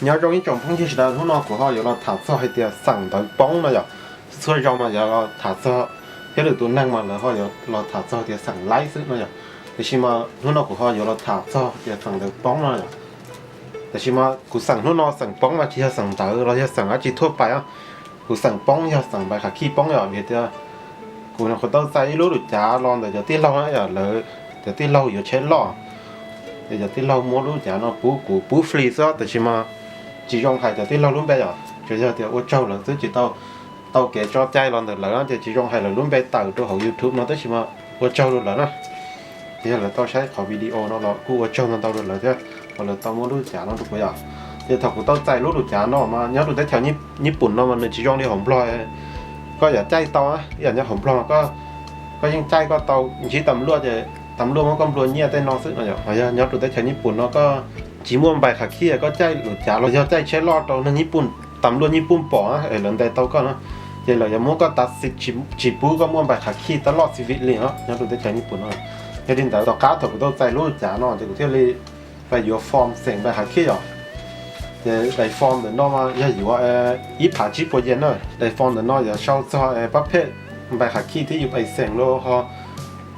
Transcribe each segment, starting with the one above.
Nyob zoo ib tsoom phooj ywg sawv daws, hnub no kuv ho yuav los tham txog hais tias xeem ntawv poob no yom. Txhua zaus mas yuav los tham txog thiab lwm tus neeg mas lawv ho yuav los tham txog tias xeem laib xwb no yom. Tiam sis mas hnub no kuv ho yuav los tham txog tias xeem ntawv poob no yom. Tiam sis mas kuv xeem hnub no xeem poob mas tsis yog xeem ntawv los yog xeem dab tsi thuaj pais. Kuv xeem poob yog xeem npais khav khij poob yom, vim tias kuv nyuam qhuav tau txais ib lub lus cav los ntawm cov tij laug na yom, lawv cov tij laug yuav tsheb loj, es cov tij laug muab lub cav no pub kuv pub free xwb, tiam sis mas tsis zoo hais cov tij laug lub npe yom, tsuas yog tias ua tsaug lawv xwb, tsis tau tau kev tso cai los ntawm lawv na, ces tsis zoo hais lawv lub npe tawm rau hauv YouTube no, tab sis mas ua tsaug rau lawv na. Ces yog lawv tau saib qhov video no los kuj ua tsaug ntau ntau rau lawv thiab, uas lawv tau muab lub cav no rau kuv yom. Ces thaum kuv tau txais lub lus cav no mas nyob rau teb chaws Nyij Pooj no mas nws tsis zoo li hauv Nplog. Koj yuav caij tau, ib yam nyob hauv Nplog koj yeej caij koj tau ntsib tas luaj ces tas luaj muab koj nplua nyiaj tej no xwb no yom. Yog nyob rau teb chaws Nyij Pooj no koj tsis muaj npais khav khij, koj caij lus cav los yog caij tsheb loj rau neeg Nyij Pooj, tas luaj Nyij Pooj pom es lawv ntes tau koj na, ces lawv yuav muab koj tav xi, tsis pub koj muaj npais khav khij tab loj xi vi li no nyob rau teb chaws Nyij Pooj no. Yog li ntawd tom qab thaum kuv tau txais lub lus cav no ces kuv thiaj li pais yuav form xeem npais khav khij yom. Ces daim form ntawm no mas yog yuav ib phav tsib puas yes na. Daim form ntawm no yuav sau txog pab phem npais khav khij thiab yus pais xeem los ho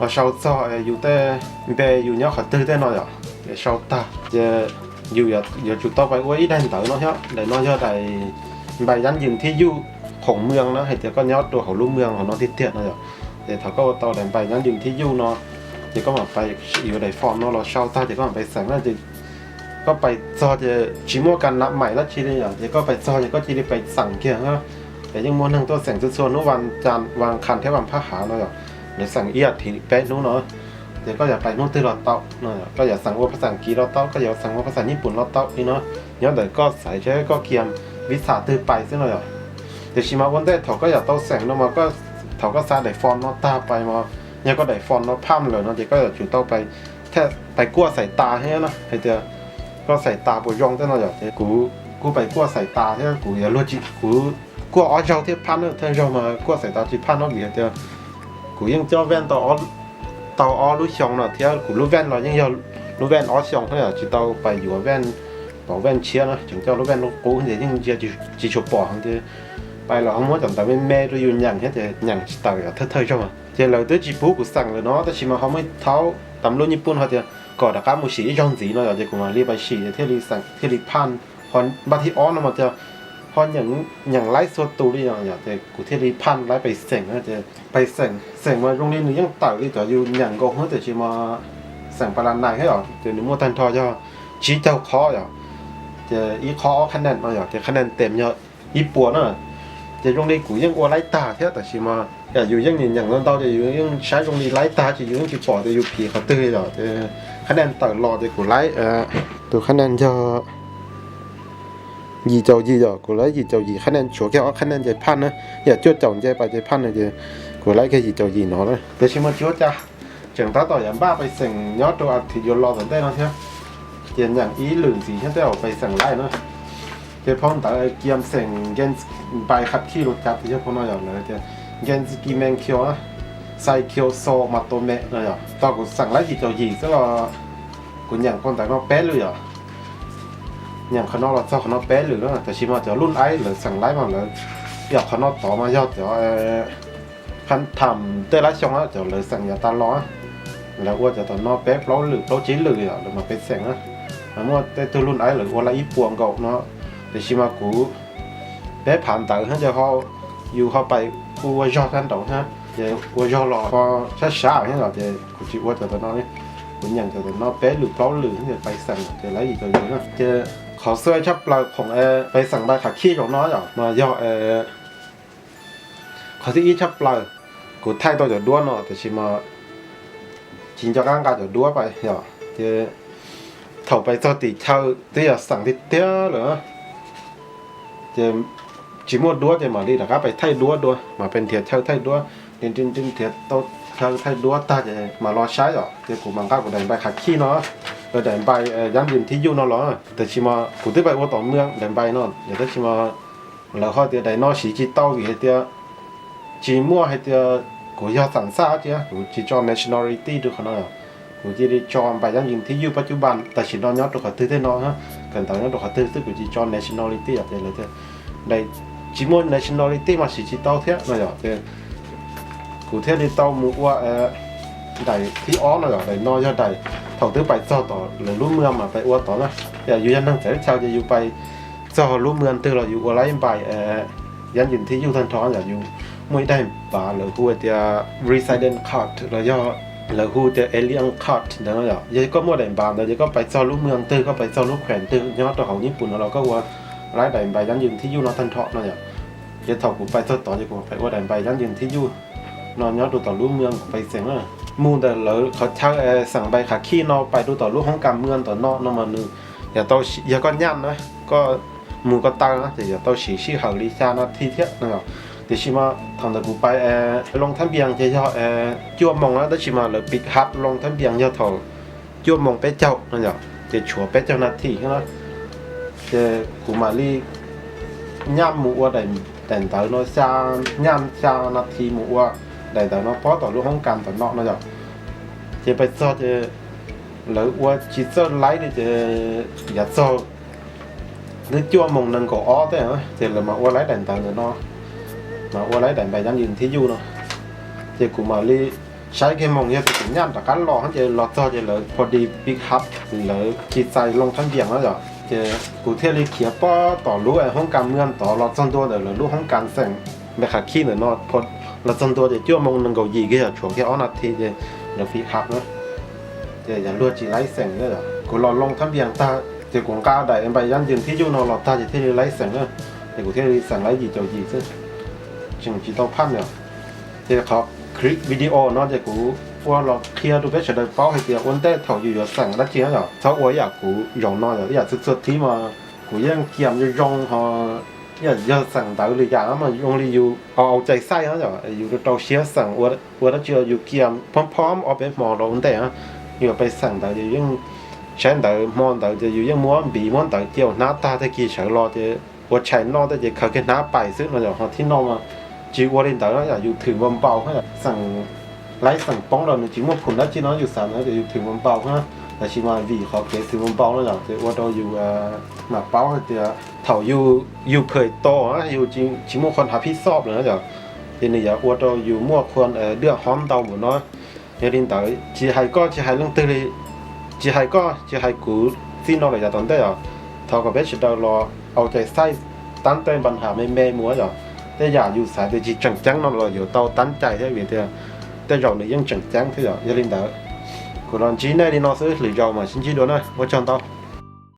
los sau txog yus tej npe yus nyob qhov twg tej no yom, ces sau tag ces yus yuav tsum tau pais ua ib daim ntawv no thiab. Daim no yog daim npais yab ywm thib yuj khoom mwam na, hais tias koj nyob rau hauv lub mwam hauv no tiag tiag no yom. Ces thaum koj ua tau daim npais yab ywm thib yuj no ces koj mam pais yuav daim form no los sau tag ces koj mam pais xeem na. Ces koj pais txog ces tsis muaj kas nam maim dab tsi li yom, ces koj pais txog ces koj cia li pais xeem kiag na. Ces yeej muaj neeg tuaj xeem txhua txhua hnub, vas cas vas khas thiab vas phab hav no yom, lawv xeem ib as thiv peb hnub no. Ces koj yuav pais hnub twg los tau no, koj yuav xeem ua phas xas Kiv los tau, koj yuav xeem ua phas xas Nyij Pooj los tau li no. Nyob ntawm koj xaiv seb koj kiag vis xas twg pais xwb no yom. Tiam sis mas ua ntej thaum koj yuav tau xeem no mas thaum koj xa daim form no tag pais mas yog koj daim form no phaj lawm no ces koj yuav tsum tau pais, pais kuaj xais tas thiab na, hais tias koj xais tas puas zoo tej no yom. Ces kuv kuj pais kuaj xais tas thiab, kuv yuav luag tsis, kuv kuaj ob zaug thiaj phaj na, thawj zaug mas kuaj xais tas tsis phaj no vim hais tias kuv yeej coj vaj tau ob lub xyoo no thiab kuv lub vaj los yeej yog lub vaj ob xyoo thiab, tsis tau pais yuav vaj, pauv vaj tshiab na, tseem coj lub vaj no qub ces yeej ntsia tsis tshua pom heev ces pais los ho muab cov ntawv me me rau yus nyeem thiab ces nyeem tsis tawm thawj thawj zaug. Ces lawv twb tsis pub kuv xeem lawm no, tab sis mas ho muaj ib thaub tas luaj Nyij Pooj hais tias kom rov qab mus sim ib zaug ntxiv no yom, ces kuv mam li pais sim thiaj li xeem thiaj li phaj. Ho npaj thib ob no mas tias ho nyeem laib txhua tus li no yom, ces kuv thiaj li phaj laib pais xeem na. Ces pais xeem, xeem mas zoo li nws yeej tawm li cov yus nyeem nkaus hwb, tiam sis mas xeem pas las nais thiab yom, ces nws muaj tag nrho yog tsib caug qhov yom, ces ib qhov ob khab nees no yom, ces khab nees tes yog ib puas na. Ces zoo li kuv yeej ua laib tag thiab, tab sis mas yam yus yeej nyeem ntau ntau ces yus yeej saib zoo li laib tag ces yus yeej tsis pom tias yus phiv qhov twg yom. Ces khab nees tawm los ces kuv laib tus khab nees yog yim caum yim yom, kuv laib yim caum yim khab nees, tshuav kiag ob khab nees ces phaj na, yam cuaj caum nce pas ces phaj na, ces kuv laib kiag yim caum yim no na. Tiam sis mas tsis ua cas, tseem tab tom yuav npaj pais xeem nyob rau as thiv yuav los tom ntej no thiab, ces nyeem ib lwm ntxiv thiab tej zaum pais xeem laib na. Ces phau ntawv kiam xeem nkees npais khav khij los cas tias yog phau no yom, lawv tias nkees kimen kio, xais kio xo mas to me no yom. Tau kuv xeem laib yim caum yim xwb los kuv nyeem phau ntawv no peb lwm yom. Nyeem qhov no los txog qhov no peb lwm na, tab sis mas cov lub aib lawv xeem laib mas lawv yog qhov no tod mas yog cov tham tej lab xyoo cov lawv xeem yav tas los, lawv ua cov tom no peb plaub lwm plaub tsib lwm yom, lawv mam pais xeem na. Muaj tej tug lub aib lawv ua laib ib puas nkaus no, tiam sis mas kuv peb phav ntawv thiab ces ho yus ho pais ua zog sab nraud thiab ces ua zog los ho sab sab thiab los ces kuv tsis ua cov tom no li. Kuv nyeem cov tom no peb lwm plaub lwm thiab ces pais xeem ces laib yim caum yim na. Ces qhov xua tshaj plaws khoom pais xeem npais khav khij zaum no yom mas yog qhov thib ib tshaj plaws, kuv thaij tau cov duab no tab sis mas tsis nco qab nqa cov duab pais yom, ces thaum pais txog tim chaw twb yog xeem tiag tiag lawm, ces tsis muaj duab ces mam li rov qab pais thaij duab dua, mam pais nrhiav chaw thaij duab, nrhiav tau chaw thaij duab tag ces mam los saib yom, ces kuv mam nqa kuv daim npais khav khij no, daim npais yab ywm thib yuj no los, tab sis mas kuv twb pais ua tom mwam daim npais no yom, tab sis mas lawv ho tias daim no siv tsis tau vim hais tias tsis muaj hais tias kuv yog xam xaj tias kuv tsis tso nationality rau qhov no, kuv cia li tso npais yab ywm thib yuj pab cub npas tam sim no nyob rau qhov twg tej no na. daim ntawv nyob rau qhov twg xwb, kuv tsis tso nationality os. Ces lawv tias daim tsis muaj nationality mas siv tsis tau thiab no yom. Ces kuv thiaj li tau mus ua daim thib ob no yom. Daim no yog daim thaum twb pais txog tom lawv lub mwas mas pais ua tod na. Yog yus yog neeg txawv chaw ces yus pais txog lub mwas twg los yus ua laib npaim yab ywm thib yuj tag nrho yom. Yus muaj ib daim npav lawv hu tias resident card los yog lawv hu tias alien card ntawd no yom. Yog koj muaj daim npav ntawd ces koj pais txog lub mwas twg, koj pais txog lub khuem twg nyob rau hauv Nyij Pooj no los koj ua laib daim npav yab ywm thib yuj no tag nrho no yom. Ces thaum kuv pais txog tod ces kuv pais ua daim npav yab ywm thib yuj no nyob rau tom lub mwas kuv pais xeem na. Mus ntawm lawv qhov chaw xeem npav khav khij no pais rau tom lub hoob kas mwas tom no no mas nws yog tau, yog koj nyaj na, koj mus koj taw na ces yuav tau siv sij hawm li xya nas this thiab no yom. Tiam sis mas thaum ntawd kuv pais Loos Thab Npias ces yog cuaj moos na, tab sis mas lawv pick up Loos Thab Npias yog thaum cuaj moos peb caug no yom, ces tshuav peb caug nas this na. Ces kuv mam li nyaj mus ua daim ntawv no, nyaj xya nas this mus ua daim ntawv no pob tom lub hoob kas tom no no yom. Ces pais txog ces lawv ua tsis txawj laib li ces yav txog twb cuaj moos nees nkaum ob tej ces lawv mam ua laib daim ntawv ntawm no, mam ua laib daim npav yab ywm thib yuj no. Ces kuv mam li saib kiag moos, yog tias kuv nyaj rov qab los ces los txog ces lawv pho di pick up, lawv tsis txais Loos Thab Npias no yom. Ces kuv thiaj li khiav pob tom lub hoob kas mwas tod los txog ntua ntawm lawv lub hoob kas xeem npav khav khij ntawm no. Los txog ntua ces cuaj moos nees nkaum yim kiag yom, tshuav kiag ob nas this ces lawv pick up na. Ces yog luag tsis laib xeem na yom. Kuv los Loos Thab Npias tag ces kuv nqa daim npav yab ywm thib yuj no los tag ces thiaj li laib xeem na. Ces kuv thiaj li xeem laib yim caum yim xwb, tseem tsis tau phaj yom. Ces qhov clip video no ces kuv ua los qhia rau peb sawv daws paub hais tias ua ntej thaum yus yuav xeem dab tsi na yom, txhob ua ib yam kuv zaum no yom, ib yam txhua txhua thib mas kuv yeej kiam zoo zoo ho, ib yam yog xeem ntawv li yam mas zoo li yus au au cai xaij na yom, yus rau rau siab xeem ua dab tsi yus kiam phob phob ob peb hmo los ua ntej na. Yus pais xeem ntawv ces yeej saib ntawv hmo ntawd ces yus yeej muab npiv muab ntawv cia hnab tag tag kis sawv los ces ua tshais noj tej ces khaws kiag hnab pais xwb no yom. Ho thib no mas tsis ua li ntawd na yom, yus thwm npau npau xeem, laib xeem poob los nws tsis muaj phum dab tsi no yus xav ntawd ces yus thwm npau npau na. Tab sis mas vim qhov kev thwm npau npau no yom ces ua rau yus mam paub hais tias thaum yus phwm to yus tsis muaj qhua hav phij xoj lawm na yom, ces nws yuav ua rau yus muaj qhua dwj hob ntau npaum no. Yog li ntawd tsis hais koj tsis hais leej twg li, tsis hais koj tsis hais kuv txij no lawm yav tom ntej os, thov kom peb sawv daws los au cai xaij tab tej npa nham me me mus yom. Tej yam yus xav tias tsis tseem ceeb no los yuav tau tab cai thiab vim tias tej zaum nws yeej tseem ceeb thiab yom. Yog li ntawd kuv los ntsib nej li no xwb, lwm zaus mam sib ntsib dua na, ua tsaug ntau.